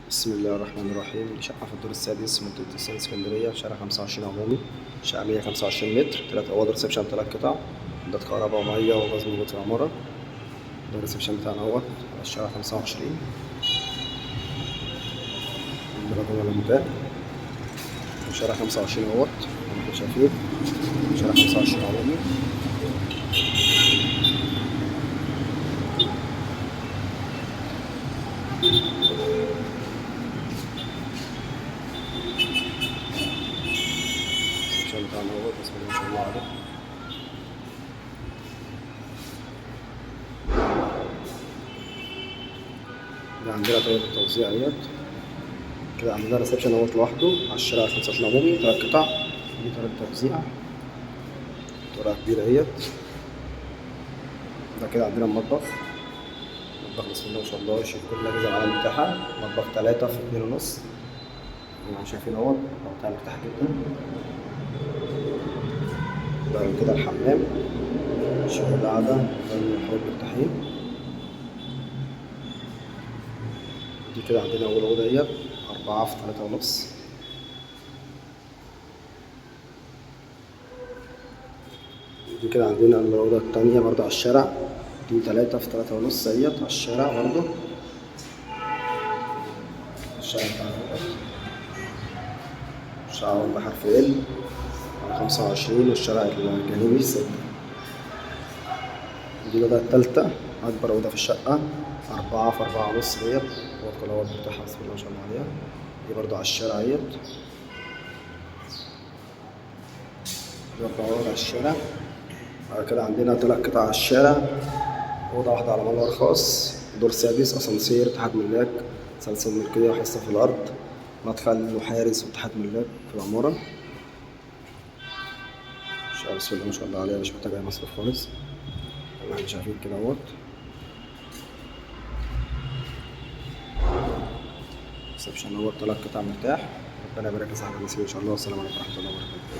بسم الله الرحمن الرحيم. دي شقة في الدور السادس، منطقة السان اسكندرية، في شارع 25 عمومي. شقة 125 متر، تلات أوض، reception تلات قطع، عداد كهرباء ومية وغاز موجود في العمارة. ده ال reception بتاعنا اهوت على الشارع 25. عندنا جملة شارع 25 اهوت زي ما انتم شايفين، شارع 25 عمومي. ال reception بتاعنا اهوت، بسم الله ما شاء الله عليه. ده عندنا طريقة التوزيع اهيت كده. عندنا reception اهوت لوحده على الشارع 25 عمومي، تلات قطع. دي طريقة توزيع، طريقة كبيرة اهيت. ده كده عندنا المطبخ، مطبخ بسم الله ما شاء الله، شوف كل أجهزة العالم بتاعها. مطبخ 3 في 2.5 زي ما شايفين اهوت، المطبخ بتاعنا مرتاح جدا. بعد كده الحمام، شغل قاعدة الحوض مرتاحين. دي كده عندنا أول أوضة اهيت، 4 في 3.5. دي كده عندنا الأوضة التانية برضه على الشارع، دي 3 في 3.5 اهيت على الشارع برضه. الشارع بتاعنا اهوت، الشارع بحرف ال على 25، والشارع الجانبي 6. دي الأوضة التالتة، أكبر أوضة في الشقة، 4 في 4.5 ديت، أوضة كلها أوض مرتاحة بسم الله ما شاء الله عليها. دي برضه على الشارع اهيت، دي برضه أوضة على الشارع. بعد كده عندنا 3 قطع على الشارع، أوضة واحدة على منور خاص، دور سادس، أسانسير، اتحاد ملاك، سلسلة ملكية وحصة في الأرض، مدخل وحارس واتحاد ملاك في العمارة. الشقة بسم الله ما شاء الله عليها، مش محتاجة أي مصرف خالص زي ما احنا شايفين كده اهوت. ريسبشن اهوت، 3 قطع مرتاح. ربنا يبارك لصاحب النصيب ان شاء الله. والسلام عليكم ورحمة الله وبركاته.